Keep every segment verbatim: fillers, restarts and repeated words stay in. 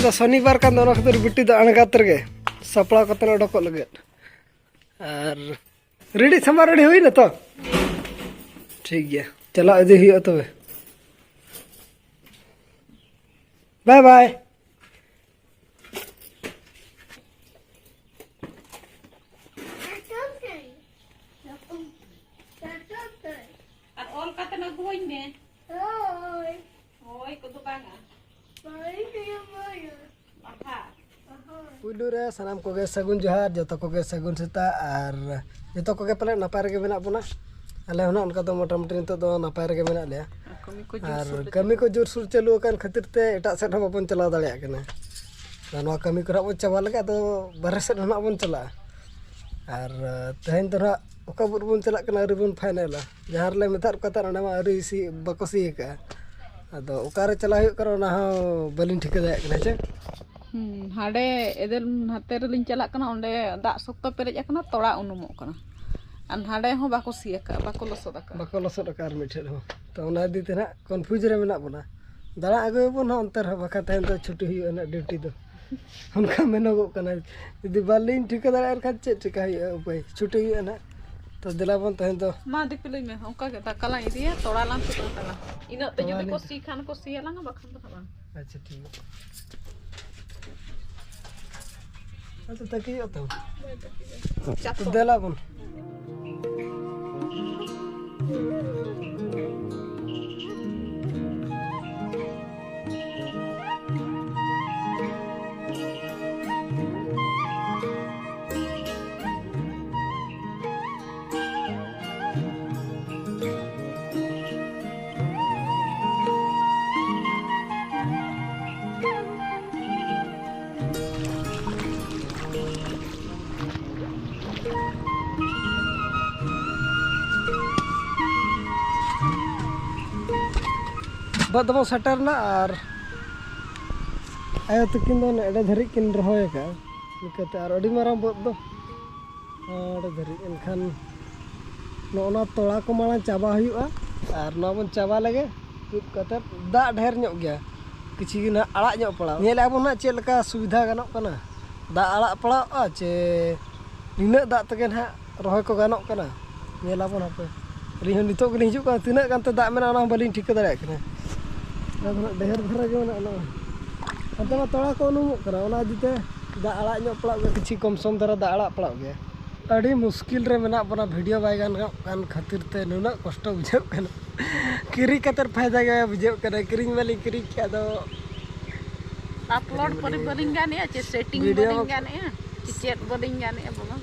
ᱫᱚ ᱥᱚᱱᱤᱵᱟᱨ ᱠᱟᱱ ᱫᱚ, ᱚᱱᱟ ᱠᱷᱟᱹᱛᱤᱨ ᱵᱤᱴᱤ ᱫᱚ ᱟᱬᱜᱟᱛ ᱨᱮᱜᱮ ᱥᱟᱯᱲᱟᱣ ᱠᱟᱛᱮ ᱚᱰᱚᱠᱚᱜ ᱞᱟᱹᱜᱤᱫ᱾ ᱟᱨ ᱨᱮᱰᱤ ᱥᱟᱢᱵᱟᱣ ᱨᱮᱰᱤ ᱦᱩᱭᱱᱟ ᱛᱚ? ᱴᱷᱤᱠ ᱜᱮᱭᱟ, ᱪᱟᱞᱟᱣ ᱤᱫᱤ ᱦᱩᱭᱩᱜᱼᱟ ᱛᱚᱵᱮ᱾ ᱵᱟᱭ ᱵᱟᱭ᱾ ᱟᱨ ᱚᱞ ᱠᱟᱛᱮ ᱟᱹᱜᱩᱣᱟᱹᱧ ᱢᱮ᱾ ᱦᱳᱭ᱾ ᱦᱳᱭ ᱠᱚᱫᱚ ᱵᱟᱝᱟ᱾ ᱯᱩᱭᱞᱩ ᱨᱮ ᱥᱟᱱᱟᱢ ᱠᱚᱜᱮ ᱥᱟᱹᱜᱩᱱ ᱡᱚᱦᱟᱨ, ᱡᱚᱛᱚ ᱠᱚᱜᱮ ᱥᱟᱹᱜᱩᱱ ᱥᱮᱛᱟᱜ, ᱟᱨ ᱡᱚᱛᱚ ᱠᱚᱜᱮ ᱯᱟᱞᱮ ᱱᱟᱯᱟᱭ ᱨᱮᱜᱮ ᱢᱮᱱᱟᱜ ᱵᱚᱱᱟ᱾ ᱟᱞᱮ ᱦᱚᱸ ᱱᱟᱜ ᱚᱱᱠᱟ ᱫᱚ ᱢᱚᱴᱟᱢᱩᱴᱤ ᱱᱤᱛᱚᱜ ᱫᱚ ᱱᱟᱯᱟᱭ ᱨᱮᱜᱮ ᱢᱮᱱᱟᱜ ᱞᱮᱭᱟ᱾ ᱟᱨ ᱠᱟᱹᱢᱤ ᱠᱚ ᱟᱨ ᱡᱳᱨᱥᱳᱨ ᱞᱮ ᱠᱟᱹᱢᱤ ᱠᱚ ᱡᱳᱨᱥᱳᱨ ᱪᱟᱹᱞᱩ ᱟᱠᱟᱱ ᱠᱷᱟᱹᱛᱤᱨ ᱛᱮ ᱮᱴᱟᱜ ᱥᱮᱫ ᱦᱚᱸ ᱵᱟᱵᱚᱱ ᱪᱟᱞᱟᱣ ᱫᱟᱲᱮᱭᱟᱜ ᱠᱟᱱᱟ᱾ ᱟᱫᱚ ᱱᱚᱣᱟ ᱠᱟᱹᱢᱤ ᱠᱚ ᱱᱟᱜ ᱵᱚᱱ ᱪᱟᱵᱟ ᱞᱮᱜᱮ, ᱟᱫᱚ ᱵᱟᱨᱦᱮ ᱥᱮᱫ ᱦᱚᱸ ᱱᱟᱜ ᱵᱚᱱ ᱪᱟᱞᱟᱜᱼᱟ᱾ ᱟᱨ ᱛᱮᱦᱮᱧ ᱫᱚ ᱱᱟᱜ ᱚᱠᱟ ᱵᱩᱨᱩ ᱵᱚᱱ ᱪᱟᱞᱟᱜ ᱠᱟᱱᱟ, ᱟᱹᱣᱨᱤ ᱵᱚᱱ ᱯᱷᱟᱭᱱᱮᱞᱟ᱾ ᱡᱟᱦᱟᱸ ᱨᱮᱞᱮ ᱢᱮᱛᱟᱫ ᱠᱚ ᱛᱟᱦᱮᱸᱫ, ᱚᱸᱰᱮ ᱢᱟ ᱟᱹᱣᱨᱤ ᱥᱤ, ᱵᱟᱠᱚ ᱥᱤ ᱟᱠᱟᱫᱼᱟ᱾ ᱟᱫᱚ ᱚᱠᱟᱨᱮ ᱪᱟᱞᱟᱜ ᱦᱩᱭᱩᱜ ᱠᱟᱱᱟ, ᱚᱱᱟ ᱦᱚᱸ ᱵᱟᱹᱞᱤᱧ ᱴᱷᱤᱠᱟᱹ ᱫᱟᱲᱮᱭᱟᱜ ᱠᱟᱱᱟ᱾ ᱦᱮᱸ ᱪᱮ? ᱦᱩᱸ, ᱦᱟᱸᱰᱮ ᱮᱫᱮᱞ ᱱᱟᱛᱮ ᱨᱮᱞᱤᱧ ᱪᱟᱞᱟᱜ ᱠᱟᱱᱟ, ᱚᱸᱰᱮ ᱫᱟᱜ ᱥᱚᱠᱛᱚ ᱯᱮᱨᱮᱡ ᱟᱠᱟᱱᱟ, ᱛᱚᱲᱟ ᱩᱱᱩᱢᱚᱜ ᱠᱟᱱᱟ᱾ ᱟᱨ ᱱᱟᱰᱮ ᱦᱚᱸ ᱵᱟᱠᱚ ᱥᱤ ᱟᱠᱟᱫᱼᱟ, ᱵᱟᱠᱚ ᱞᱚᱥᱚᱫ ᱟᱠᱟᱫᱼᱟ᱾ ᱵᱟᱠᱚ ᱞᱚᱥᱚᱫ ᱟᱠᱟᱫᱼᱟ ᱟᱨ ᱢᱤᱫ ᱴᱷᱮᱱ ᱦᱚᱸ᱾ ᱛᱚ, ᱚᱱᱟ ᱤᱫᱤ ᱛᱮ ᱱᱟᱦᱟᱜ confuse ᱨᱮ ᱢᱮᱱᱟᱜ ᱵᱚᱱᱟ᱾ ᱫᱟᱬᱟ ᱟᱹᱜᱩᱭᱟᱵᱚᱱ ᱦᱟᱸᱜ ᱚᱱᱛᱮ ᱨᱮᱦᱚᱸ, ᱵᱟᱠᱷᱟᱱ ᱛᱟᱭᱚᱢ ᱫᱚ ᱪᱷᱩᱴᱤ ᱦᱩᱭᱩᱜᱼᱟ ᱱᱟᱦᱟᱜ ᱰᱤᱭᱩᱴᱤ ᱫᱚ᱾ ᱚᱱᱠᱟ ᱢᱮᱱᱚᱜᱚᱜ ᱠᱟᱱᱟ᱾ ᱡᱩᱫᱤ ᱵᱟᱹᱞᱤᱧ ᱴᱷᱤᱠᱟᱹ ᱫᱟᱲᱮᱭᱟᱜ ᱠᱷᱟᱱ ᱪᱮᱫ ᱪᱮᱠᱟ ᱦᱩᱭᱩᱜᱼᱟ, ᱩᱯᱟᱹᱭ ᱪᱷᱩᱴᱤ ᱦᱩᱭᱩᱜᱼᱟ ᱱᱟᱦᱟᱜ᱾ ᱛᱚ, ᱫᱮᱞᱟ ᱵᱚᱱ ᱛᱟᱦᱮᱸ ᱫᱚ᱾ ᱢᱟ ᱫᱤᱯᱤᱞᱟᱹᱧ ᱢᱮ, ᱚᱱᱠᱟ ᱜᱮ ᱫᱟᱠᱟ ᱞᱟᱝ ᱤᱫᱤᱭᱟ, ᱛᱚᱲᱟ ᱞᱟᱝ ᱛᱩᱫ ᱦᱟᱛᱟᱲᱟ᱾ ᱤᱱᱟᱹᱜ ᱛᱮ ᱛᱚᱲᱟ ᱡᱩᱫᱤ ᱠᱚ ᱞᱤᱧ ᱥᱤ ᱠᱷᱟᱱ ᱠᱚ ᱥᱤᱭᱟ ᱞᱟᱝᱟ, ᱵᱟᱠᱷᱟᱱ ᱫᱚ ᱦᱟᱸᱜ ᱵᱟᱝ᱾ ᱟᱪᱪᱷᱟ, ᱴᱷᱤᱠ ᱜᱮᱭᱟ᱾ ᱟᱪᱪᱷᱟ, ᱛᱟᱹᱠᱤᱡᱚᱜ ᱛᱟᱢ᱾ ᱪᱟᱛᱚᱢ᱾ ᱫᱮᱞᱟ ᱵᱚᱱ᱾ ᱵᱟᱹᱫᱽ ᱫᱚᱵᱚᱱ ᱥᱮᱴᱮᱨ ᱮᱱᱟ ᱟᱨ ᱟᱭᱳ ᱛᱟᱹᱠᱤᱱ ᱫᱚ ᱱᱮᱰᱮ ᱫᱷᱟᱹᱨᱤᱡ ᱠᱤᱱ ᱨᱚᱦᱚᱭ ᱟᱠᱟᱫᱼᱟ᱾ ᱤᱱᱠᱟᱹᱛᱮ ᱟᱨ ᱟᱹᱰᱤ ᱢᱟᱨᱟᱝ ᱵᱟᱹᱫᱽ ᱫᱚ ᱱᱚᱰᱮ ᱫᱷᱟᱹᱨᱤᱡ᱾ ᱮᱱᱠᱷᱟᱱ ᱱᱚᱜᱼᱚ ᱱᱚᱣᱟ ᱛᱚᱲᱟ ᱠᱚ ᱢᱟᱲᱟᱝ ᱪᱟᱵᱟ ᱦᱩᱭᱩᱜᱼᱟ᱾ ᱟᱨ ᱱᱚᱣᱟ ᱵᱚᱱ ᱪᱟᱵᱟ ᱞᱮᱜᱮ, ᱛᱩᱫ ᱠᱟᱛᱮᱫ ᱫᱟᱜ ᱰᱷᱮᱨ ᱧᱚᱜ ᱜᱮᱭᱟ᱾ ᱠᱤᱪᱷᱤ ᱜᱮ ᱱᱟᱦᱟᱜ ᱟᱲᱟᱜ ᱧᱚᱜ ᱯᱟᱲᱟᱣ᱾ ᱧᱮᱞᱮᱫᱼᱟ ᱵᱚᱱ ᱱᱟᱦᱟᱜ ᱪᱮᱫ ᱞᱮᱠᱟ ᱥᱩᱵᱤᱫᱷᱟ ᱜᱟᱱᱚᱜ ᱠᱟᱱᱟ, ᱫᱟᱜ ᱟᱲᱟᱜ ᱯᱟᱲᱟᱣᱜᱼᱟ ᱪᱮ ᱱᱤᱱᱟᱹᱜ ᱫᱟᱜ ᱛᱮᱜᱮ ᱱᱟᱦᱟᱜ ᱨᱚᱦᱚᱭ ᱠᱚ ᱜᱟᱱᱚᱜ ᱠᱟᱱᱟ᱾ ᱧᱮᱞᱟᱵᱚᱱ ᱦᱟᱯᱮ, ᱟᱹᱞᱤᱧ ᱦᱚᱸ ᱱᱤᱛᱚᱜ ᱜᱮᱞᱤᱧ ᱦᱤᱡᱩᱜ ᱠᱟᱱᱟ, ᱛᱤᱱᱟᱹᱜ ᱜᱟᱱᱛᱮ ᱫᱟᱜ ᱢᱮᱱᱟᱜᱼᱟ ᱚᱱᱟ ᱦᱚᱸ ᱵᱟᱹᱞᱤᱧ ᱴᱷᱤᱠᱟᱹ ᱫᱟᱲᱮᱭᱟᱜ ᱠᱟᱱᱟ᱾ ᱫᱟᱜ ᱫᱚ ᱱᱟᱦᱟᱜ ᱰᱷᱮᱨ ᱫᱷᱟᱨᱟ ᱜᱮ ᱢᱮᱱᱟᱜᱼᱟ ᱱᱚᱜᱼᱚᱭ᱾ ᱦᱟᱱᱛᱮ ᱢᱟ ᱛᱚᱲᱟ ᱠᱚ ᱩᱱᱩᱢᱚᱜ ᱠᱟᱱᱟ, ᱚᱱᱟ ᱤᱫᱤ ᱛᱮ ᱫᱟᱜ ᱟᱲᱟᱜ ᱧᱚᱜ ᱯᱟᱲᱟᱜ ᱜᱮ ᱠᱤᱪᱷᱤ ᱠᱚᱢ ᱥᱚᱢ ᱫᱷᱟᱨᱟ ᱫᱟᱜ ᱟᱲᱟᱜ ᱯᱟᱲᱟᱜ ᱜᱮᱭᱟ᱾ ᱟᱹᱰᱤ ᱢᱩᱥᱠᱤᱞ ᱨᱮ ᱢᱮᱱᱟᱜ ᱵᱚᱱᱟ, ᱵᱷᱤᱰᱤᱭᱳ ᱵᱟᱭ ᱜᱟᱱᱚᱜ ᱠᱟᱱ ᱠᱷᱟᱹᱛᱤᱨ ᱛᱮ ᱱᱩᱱᱟᱹᱜ ᱠᱚᱥᱴᱚ ᱵᱩᱡᱷᱟᱹᱜ ᱠᱟᱱᱟ᱾ ᱠᱤᱨᱤᱧ ᱠᱟᱛᱮᱫ ᱯᱷᱟᱭᱫᱟ ᱜᱮ ᱵᱟᱭ ᱵᱩᱡᱷᱟᱹᱜ ᱠᱟᱱᱟ, ᱠᱤᱨᱤᱧ ᱢᱟᱞᱤᱧ ᱠᱤᱨᱤᱧ ᱠᱮᱫ, ᱟᱫᱚ ᱟᱯᱞᱳᱰ ᱯᱚᱨᱮ ᱵᱟᱹᱞᱤᱧ ᱜᱟᱱᱮᱜᱼᱟ ᱪᱮ ᱥᱮᱴᱤᱝ ᱵᱷᱤᱰᱤᱭᱳ ᱵᱟᱹᱞᱤᱧ ᱜᱟᱱᱮᱜᱼᱟ ᱪᱮ ᱪᱮᱫ ᱵᱟᱹᱞᱤᱧ ᱜᱟᱱᱮᱜᱼᱟ ᱵᱚᱞᱚ᱾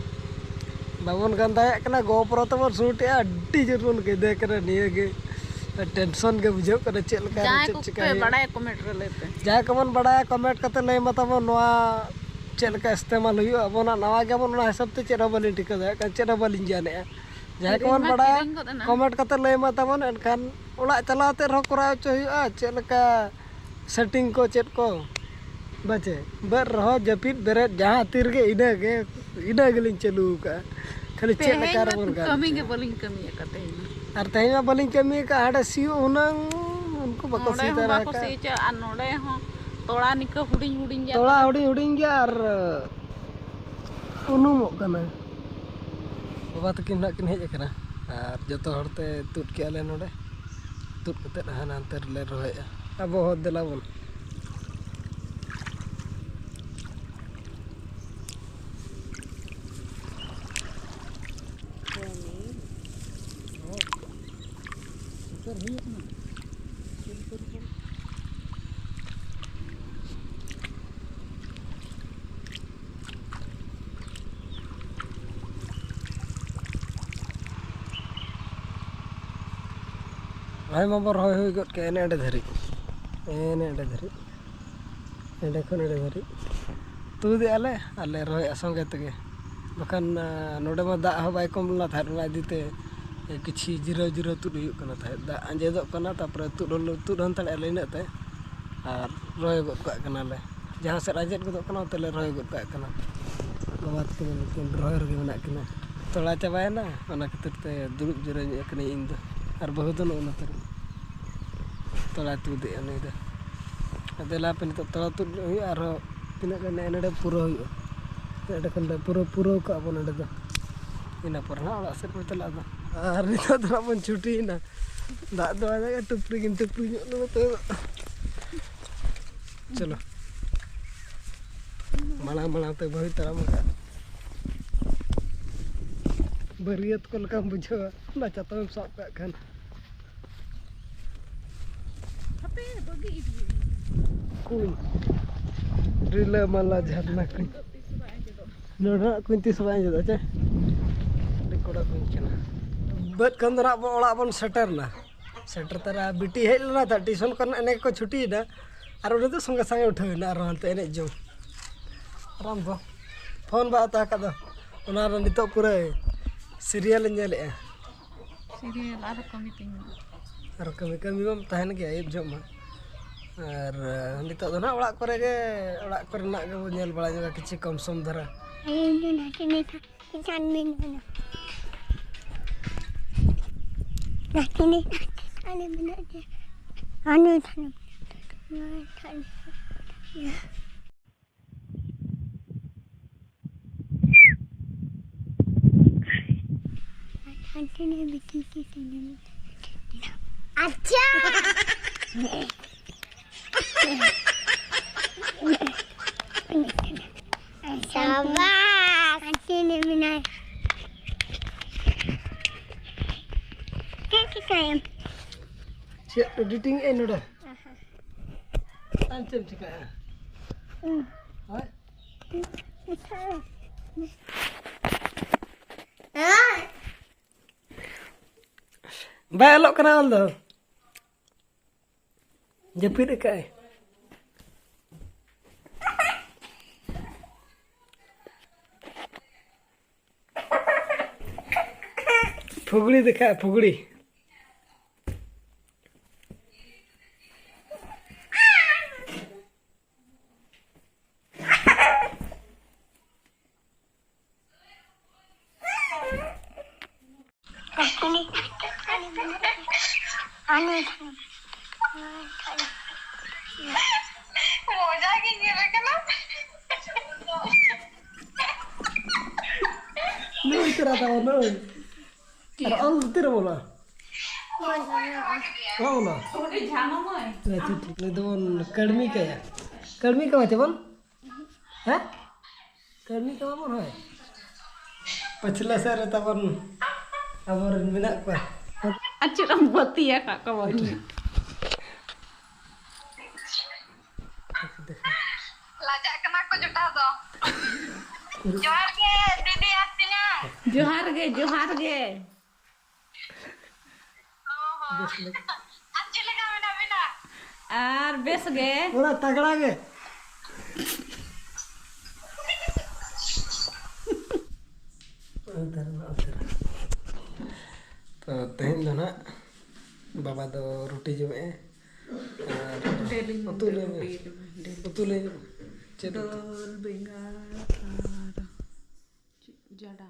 ᱵᱟᱵᱚᱱ ᱜᱟᱱ ᱫᱟᱲᱮᱭᱟᱜ ᱠᱟᱱᱟ, ᱜᱳᱯᱨᱳ ᱛᱮᱵᱚᱱ ᱥᱩᱴᱮᱜᱼᱟ, ᱟᱹᱰᱤ ᱡᱳᱨ ᱵᱚᱱ ᱠᱮᱫᱮ ᱠᱟᱱᱟ᱾ ᱱᱤᱭᱟᱹ ᱜᱮ ᱴᱮᱱᱥᱚᱱ ᱜᱮ ᱵᱩᱡᱷᱟᱹᱜ ᱠᱟᱱᱟ, ᱪᱮᱫ ᱞᱮᱠᱟ ᱨᱮ ᱡᱟᱦᱟᱸᱭ ᱪᱮᱫ ᱠᱚᱯᱮ ᱪᱤᱠᱟᱹᱭ ᱦᱩᱭᱩᱜᱼᱟ᱾ ᱵᱟᱲᱟᱭᱟ ᱠᱚᱢᱮᱱᱴ ᱨᱮ ᱞᱟᱹᱭ ᱯᱮ᱾ ᱡᱟᱦᱟᱸᱭ ᱠᱚᱵᱚᱱ ᱵᱟᱲᱟᱭᱟ ᱠᱚᱢᱮᱱᱴ ᱠᱟᱛᱮ ᱞᱟᱹᱭ ᱢᱟ ᱛᱟᱵᱚᱱ, ᱱᱚᱣᱟ ᱪᱮᱫ ᱞᱮᱠᱟ ᱤᱥᱛᱮᱢᱟᱞ ᱦᱩᱭᱩᱜᱼᱟ, ᱟᱵᱚᱱᱟᱜ ᱱᱟᱣᱟ ᱜᱮᱵᱚᱱ, ᱚᱱᱟ ᱦᱤᱥᱟᱹᱵ ᱛᱮ ᱪᱮᱫ ᱦᱚᱸ ᱵᱟᱹᱞᱤᱧ ᱴᱷᱤᱠᱟᱹ ᱫᱟᱲᱮᱭᱟᱜ ᱠᱟᱱᱟ, ᱪᱮᱫ ᱦᱚᱸ ᱵᱟᱹᱞᱤᱧ ᱜᱟᱱᱮᱜᱼᱟ᱾ ᱡᱟᱦᱟᱸᱭ ᱠᱤᱨᱤᱧ ᱠᱚᱵᱚᱱ ᱢᱟ ᱵᱟᱲᱟᱭᱟ ᱠᱤᱨᱤᱧ ᱜᱚᱫ ᱮᱱᱟ᱾ ᱠᱚᱢᱮᱱᱴ ᱠᱟᱛᱮ ᱞᱟᱹᱭ ᱢᱟ ᱛᱟᱵᱚᱱ, ᱮᱱᱠᱷᱟᱱ ᱚᱲᱟᱜ ᱪᱟᱞᱟᱣ ᱠᱟᱛᱮ ᱨᱮᱦᱚᱸ ᱠᱚᱨᱟᱣ ᱦᱚᱪᱚ ᱦᱩᱭᱩᱜᱼᱟ, ᱪᱮᱫ ᱞᱮᱠᱟ ᱥᱮᱴᱤᱝ ᱠᱚ ᱪᱮᱫ ᱠᱚ ᱵᱟᱪᱮ ᱵᱮᱨ ᱨᱮᱦᱚᱸ ᱡᱟᱹᱯᱤᱫ ᱵᱮᱨᱮᱫ ᱡᱟᱦᱟᱸ ᱛᱤ ᱨᱮᱜᱮ ᱤᱱᱟᱹ ᱜᱮ, ᱤᱱᱟᱹ ᱜᱮᱞᱤᱧ ᱪᱟᱹᱞᱩ ᱟᱠᱟᱫᱼᱟ᱾ ᱠᱷᱟᱹᱞᱤ ᱪᱮᱫ ᱞᱮᱠᱟ ᱛᱮᱦᱮᱧ ᱢᱟ ᱨᱮᱵᱚᱱ ᱜᱟᱱ ᱠᱟᱹᱢᱤ ᱜᱮ ᱦᱚᱪᱚᱭᱟ᱾ ᱵᱟᱹᱞᱤᱧ ᱠᱟᱹᱢᱤ ᱟᱠᱟᱫ ᱛᱮᱦᱮᱧ ᱢᱟ᱾ ᱟᱨ ᱛᱮᱦᱮᱧ ᱢᱟ ᱵᱟᱹᱞᱤᱧ ᱠᱟᱹᱢᱤ ᱟᱠᱟᱫᱼᱟ, ᱦᱟᱸᱰᱮ ᱥᱤᱭᱳᱜ ᱦᱩᱱᱟᱹᱝ ᱩᱱᱠᱩ ᱵᱟᱠᱚ ᱱᱚᱰᱮ ᱥᱤ ᱦᱚᱸ ᱫᱟᱨᱟ ᱵᱟᱠᱚ ᱟᱠᱟᱫ᱾ ᱥᱤ ᱦᱚᱪᱚ, ᱟᱨ ᱱᱚᱰᱮ ᱦᱚᱸ ᱛᱚᱲᱟ ᱱᱤᱠᱟᱹ ᱦᱩᱰᱤᱧ ᱦᱩᱰᱤᱧ ᱜᱮᱭᱟ᱾ ᱛᱚᱲᱟ ᱦᱩᱰᱤᱧ ᱦᱩᱰᱤᱧ ᱜᱮᱭᱟ ᱟᱨ ᱩᱱᱩᱢᱚᱜ ᱠᱟᱱᱟ᱾ ᱵᱟᱵᱟ ᱛᱟᱹᱠᱤᱱ ᱱᱟᱜ ᱠᱤᱱ ᱦᱮᱡ ᱟᱠᱟᱱᱟ ᱟᱨ ᱡᱚᱛᱚ ᱦᱚᱲ ᱛᱮ ᱛᱩᱫ ᱠᱮᱜᱼᱟ ᱞᱮ ᱱᱚᱰᱮ᱾ ᱛᱩᱫ ᱠᱟᱛᱮᱫ ᱦᱟᱱᱟ ᱦᱟᱱᱛᱮ ᱨᱮᱞᱮ ᱨᱚᱦᱚᱭᱮᱜᱼᱟ᱾ ᱟᱵᱚ ᱦᱚᱸ ᱫᱮᱞᱟ ᱵᱚᱱ᱾ ᱨᱚᱦᱚᱭ ᱢᱟᱵᱚ ᱨᱚᱦᱚᱭ ᱦᱩᱭ ᱜᱚᱫ ᱠᱮᱫ ᱮᱱᱮ ᱮᱸᱰᱮ ᱫᱷᱟᱹᱨᱤᱡ, ᱮᱱᱮ ᱮᱸᱰᱮ ᱫᱷᱟᱹᱨᱤᱡ, ᱮᱸᱰᱮ ᱠᱷᱚᱱ ᱮᱸᱰᱮ ᱫᱷᱟᱹᱨᱤᱡ ᱛᱩᱫᱮᱜᱼᱟ ᱞᱮ ᱟᱨ ᱞᱮ ᱨᱚᱦᱚᱭᱟ ᱥᱚᱸᱜᱮ ᱛᱮᱜᱮ᱾ ᱵᱟᱠᱷᱟᱱ ᱱᱚᱰᱮ ᱢᱟ ᱫᱟᱜ ᱦᱚᱸ ᱵᱟᱭ ᱠᱚᱢ ᱞᱮᱱᱟ ᱛᱟᱦᱮᱸᱫ, ᱚᱱᱟ ᱤᱫᱤ ᱛᱮ ᱠᱤᱪᱷᱤ ᱡᱤᱨᱟᱹᱣ ᱡᱤᱨᱟᱹᱣ ᱛᱩᱫ ᱦᱩᱭᱩᱜ ᱠᱟᱱᱟ ᱛᱟᱦᱮᱸᱫ᱾ ᱫᱟᱜ ᱟᱸᱡᱮᱫᱚᱜ ᱠᱟᱱᱟ, ᱛᱟᱨᱯᱚᱨᱮ ᱛᱩᱫ ᱦᱚᱸ ᱛᱩᱫ ᱦᱚᱸ ᱫᱟᱲᱮᱭᱟᱜᱼᱟ ᱞᱮ ᱤᱱᱟᱹᱜ ᱛᱮ, ᱟᱨ ᱨᱚᱦᱚᱭ ᱜᱚᱫ ᱠᱟᱜ ᱠᱟᱱᱟᱞᱮ᱾ ᱡᱟᱦᱟᱸ ᱥᱮᱫ ᱟᱸᱡᱮᱫ ᱜᱚᱫᱚᱜ ᱠᱟᱱᱟ ᱚᱱᱛᱮ ᱞᱮ ᱨᱚᱦᱚᱭ ᱜᱚᱫ ᱠᱟᱜ ᱠᱟᱱᱟ᱾ ᱵᱟᱵᱟ ᱛᱟᱹᱠᱤᱱ ᱫᱚ ᱱᱩᱠᱤᱱ ᱨᱚᱦᱚᱭ ᱨᱮᱜᱮ ᱢᱮᱱᱟᱜ ᱠᱤᱱᱟ᱾ ᱛᱚᱲᱟ ᱪᱟᱵᱟᱭᱮᱱᱟ, ᱚᱱᱟ ᱠᱷᱟᱹᱛᱤᱨ ᱛᱮ ᱫᱩᱲᱩᱵ ᱡᱤᱨᱟᱹᱣ ᱧᱚᱜ ᱠᱟᱹᱱᱟᱹᱧ ᱤᱧ ᱫᱚ᱾ ᱟᱨ ᱵᱟᱹᱦᱩ ᱫᱚ ᱱᱚᱜᱼᱚ ᱱᱚᱛᱮ ᱨᱮ ᱛᱚᱲᱟᱭ ᱛᱩᱫᱮᱜᱼᱟ ᱱᱩᱭ ᱫᱚ᱾ ᱫᱮᱞᱟ ᱯᱮ, ᱱᱤᱛᱚᱜ ᱛᱟᱲᱟ ᱛᱩᱫ ᱦᱩᱭᱩᱜᱼᱟ, ᱟᱨᱦᱚᱸ ᱛᱤᱱᱟᱹᱜ ᱜᱟᱱ ᱱᱮᱜᱼᱮ ᱱᱚᱰᱮ ᱯᱩᱨᱟᱹᱣ ᱦᱩᱭᱩᱜᱼᱟ᱾ ᱱᱮᱜᱼᱮ ᱱᱚᱰᱮ ᱠᱷᱚᱱ ᱞᱮ ᱯᱩᱨᱟᱹᱣ, ᱯᱩᱨᱟᱹᱣ ᱠᱟᱜᱼᱟ ᱵᱚᱱ ᱱᱚᱰᱮ ᱫᱚ᱾ ᱤᱱᱟᱹ ᱯᱚᱨᱮ ᱱᱟᱜ ᱚᱲᱟᱜ ᱥᱮᱫ ᱵᱚᱱ ᱪᱟᱞᱟᱜᱼᱟ ᱫᱚ᱾ ᱟᱨ ᱱᱤᱛᱚᱜ ᱫᱚ ᱱᱟᱜ ᱵᱚᱱ ᱪᱷᱩᱴᱤᱭᱮᱱᱟ᱾ ᱫᱟᱜ ᱫᱚ ᱵᱟᱭ ᱫᱟᱜᱟ, ᱴᱩᱯᱨᱤ ᱠᱤᱱ ᱴᱩᱯᱨᱤ ᱧᱚᱜ ᱞᱮᱱᱟ ᱛᱚ᱾ ᱪᱚᱞᱚ, ᱢᱟᱲᱟᱝ ᱢᱟᱲᱟᱝ ᱛᱮ ᱵᱟᱹᱦᱩᱭ ᱛᱟᱲᱟᱢ ᱟᱠᱟᱫ᱾ ᱵᱟᱹᱨᱭᱟᱹᱛ ᱠᱚ ᱞᱮᱠᱟᱢ ᱵᱩᱡᱷᱟᱹᱣᱟ ᱚᱱᱟ ᱪᱟᱛᱚᱢᱮᱢ ᱥᱟᱵ ᱠᱟᱜ ᱠᱷᱟᱱ᱾ ᱦᱟᱯᱮ, ᱵᱟᱹᱜᱤ ᱤᱫᱤᱭᱮᱫ᱾ ᱠᱩᱧ, ᱨᱤᱞᱟᱹᱢᱟᱞᱟ ᱡᱷᱟᱨᱱᱟ ᱠᱩᱧ᱾ ᱛᱤᱥ ᱵᱟᱭ ᱟᱸᱡᱮᱫᱚᱜ᱾ ᱱᱚᱰᱮᱱᱟᱜ ᱠᱩᱧ ᱛᱤᱥ ᱵᱟᱭ ᱟᱸᱡᱮᱫᱚᱜ ᱪᱮ? ᱟᱹᱰᱤ ᱠᱚᱲᱟ ᱠᱩᱧ ᱠᱟᱱᱟ᱾ ᱵᱟᱹᱫᱽ ᱠᱷᱚᱱ ᱫᱚ ᱱᱟᱜ ᱵᱚ ᱚᱲᱟᱜ ᱵᱚᱱ ᱥᱮᱴᱮᱨ ᱮᱱᱟ᱾ ᱥᱮᱴᱮᱨ ᱛᱚᱨᱟ ᱵᱤᱴᱤ ᱦᱮᱡ ᱞᱮᱱᱟ ᱛᱚ, ᱴᱤᱭᱩᱥᱚᱱ ᱠᱷᱚᱱ ᱮᱱᱮ ᱠᱚ ᱪᱷᱩᱴᱤᱭᱮᱱᱟ᱾ ᱟᱨ ᱩᱱᱤ ᱫᱚ ᱥᱚᱸᱜᱮ ᱥᱟᱸᱜᱮ ᱩᱴᱷᱟᱹᱣ ᱮᱱᱟ ᱟᱨᱦᱚᱸ ᱦᱟᱱᱛᱮ ᱮᱱᱮᱡ ᱡᱚᱝ᱾ ᱟᱨ ᱟᱢ ᱫᱚ ᱯᱷᱳᱱ ᱵᱟ ᱦᱟᱛᱟᱣ ᱟᱠᱟᱫ ᱫᱚ, ᱚᱱᱟ ᱨᱮ ᱱᱤᱛᱚᱜ ᱯᱩᱨᱟᱹ ᱥᱤᱨᱤᱭᱟᱞ ᱤᱧ ᱧᱮᱞᱮᱫᱼᱟ᱾ ᱥᱤᱨᱤᱭᱟᱞ ᱟᱨ ᱠᱟᱹᱢᱤ ᱛᱤᱧ ᱢᱮ᱾ ᱟᱨ ᱠᱟᱹᱢᱤ, ᱠᱟᱹᱢᱤ ᱢᱟᱢ ᱛᱟᱦᱮᱱ ᱜᱮ ᱟᱹᱭᱩᱵ ᱡᱚᱦᱚᱜ ᱢᱟ᱾ ᱟᱨ, ᱟᱸ, ᱱᱤᱛᱚᱜ ᱫᱚ ᱱᱟᱦᱟᱜ ᱚᱲᱟᱜ ᱠᱚᱨᱮ ᱜᱮ, ᱚᱲᱟᱜ ᱠᱚᱨᱮᱱᱟᱜ ᱜᱮᱵᱚ ᱧᱮᱞ ᱵᱟᱲᱟ ᱧᱚᱜᱟ ᱠᱤᱪᱷᱩ ᱠᱚᱢ ᱥᱚᱢ ᱫᱷᱟᱨᱟ᱾ ᱤᱧ ᱫᱚ ᱱᱟᱥᱮ ᱱᱟᱥᱮ ᱪᱟᱱ ᱢᱮᱱᱟᱜᱼᱟ᱾ ᱱᱟᱥᱮ ᱱᱟᱥᱮ ᱪᱟᱱ ᱢᱮᱱᱟᱜ ᱜᱮᱭᱟ᱾ ᱦᱟᱱᱮ ᱪᱟᱱ ᱢᱮᱱᱟᱜᱼᱟ᱾ ᱟᱪᱪᱷᱟ᱾ ᱥᱟᱵᱟᱥ᱾ ᱟᱪᱪᱷᱟ, ᱢᱮᱱᱟᱭ᱾ ᱪᱮᱫ ᱪᱤᱠᱟᱹᱭᱟᱢ? ᱪᱮᱫ editing ᱮᱫ ᱱᱚᱰᱮ? ᱟᱢ ᱪᱮᱫ ᱮᱢ ᱪᱤᱠᱟᱹᱭᱟ? ᱦᱳᱭ? ᱵᱟᱭ ᱚᱞᱚᱜ ᱠᱟᱱᱟ ᱚᱞ ᱫᱚ᱾ ᱡᱟᱹᱯᱤᱫ ᱟᱠᱟᱫᱼᱟᱭ᱾ ᱯᱷᱩᱜᱽᱲᱤ ᱫᱮᱠᱷᱟ, ᱯᱷᱩᱜᱽᱲᱤ᱾ ᱱᱩᱭ ᱛᱚᱨᱟ ᱛᱟᱵᱚᱱ ᱱᱩᱭ᱾ ᱟᱨ ᱚᱞ ᱛᱤᱨᱮ ᱵᱚᱞᱚᱜᱼᱟ? ᱵᱟᱝ ᱵᱚᱞᱚᱜᱼᱟ᱾ ᱟᱪᱪᱷᱟ, ᱴᱷᱤᱠ᱾ ᱱᱩᱭ ᱫᱚᱵᱚᱱ ᱠᱟᱹᱲᱢᱤ ᱠᱟᱭᱟ᱾ ᱠᱟᱹᱲᱢᱤ ᱠᱟᱢᱟ ᱪᱮ ᱵᱚᱱ? ᱦᱮᱸ? ᱠᱟᱹᱲᱢᱤ ᱠᱟᱢᱟ ᱵᱚᱱ, ᱦᱳᱭ᱾ ᱯᱟᱹᱪᱷᱞᱟᱹ ᱥᱮᱫ ᱨᱮ ᱛᱟᱵᱚᱱ ᱟᱵᱚᱨᱮᱱ ᱢᱮᱱᱟᱜ ᱠᱚᱣᱟ᱾ ᱟᱨ ᱪᱮᱫ ᱮᱢ ᱵᱟᱹᱛᱤᱭᱟ ᱠᱟᱜ ᱠᱚᱣᱟ? ᱞᱟᱡᱟᱜ ᱠᱟᱱᱟ ᱠᱚ ᱡᱚᱴᱟᱣ ᱫᱚ᱾ ᱡᱚᱦᱟᱨ ᱜᱮ ᱫᱤᱫᱤ ᱟᱨ ᱛᱮᱧᱟᱝ᱾ ᱡᱚᱦᱟᱨ ᱜᱮ, ᱡᱚᱦᱟᱨ ᱜᱮ᱾ ᱚ ᱦᱚᱸ᱾ ᱵᱮᱥ ᱞᱮᱠᱟ᱾ ᱟᱨ ᱪᱮᱫ ᱞᱮᱠᱟ ᱢᱮᱱᱟᱜ ᱵᱤᱱᱟ? ᱟᱨ ᱵᱮᱥ ᱜᱮ᱾ ᱚᱱᱟ ᱛᱟᱜᱲᱟ ᱜᱮ᱾ ᱚᱱᱛᱮ ᱨᱮ, ᱚᱱᱛᱮ ᱨᱮ᱾ ᱛᱚ, ᱛᱮᱦᱮᱧ ᱫᱚ ᱱᱟᱦᱟᱜ ᱵᱟᱵᱟ ᱫᱚ ᱨᱩᱴᱤ ᱡᱚᱢᱮᱜᱼᱟᱭ᱾ ᱟᱨ ᱰᱮᱞᱤ ᱩᱛᱩ ᱞᱟᱹᱭ ᱢᱮ᱾ ᱨᱩᱴᱤ ᱡᱚᱢᱟᱭ, ᱰᱮᱞᱤ᱾ ᱩᱛᱩ ᱞᱟᱹᱭ ᱢᱮ᱾ ᱪᱮᱫ ᱩᱛᱩ? ᱫᱟᱹᱞ, ᱵᱮᱸᱜᱟᱲ ᱟᱨ ᱪᱮᱫ, ᱡᱟᱰᱟ᱾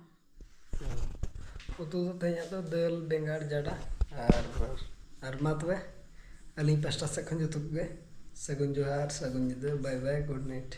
ᱩᱛᱩ ᱫᱚ ᱛᱮᱦᱮᱧᱟᱜ ᱫᱚ ᱫᱟᱹᱞ, ᱵᱮᱸᱜᱟᱲ, ᱡᱟᱰᱟ ᱟᱨ, ᱟᱨ ᱢᱟ ᱛᱚᱵᱮ, ᱟᱹᱞᱤᱧ ᱯᱟᱥᱴᱟ ᱥᱮᱫ ᱠᱷᱚᱱ ᱡᱚᱛᱚ ᱠᱚᱜᱮ ᱥᱟᱹᱜᱩᱱ ᱡᱚᱦᱟᱨ, ᱥᱟᱹᱜᱩᱱ ᱧᱤᱫᱟᱹ, bye bye, good night᱾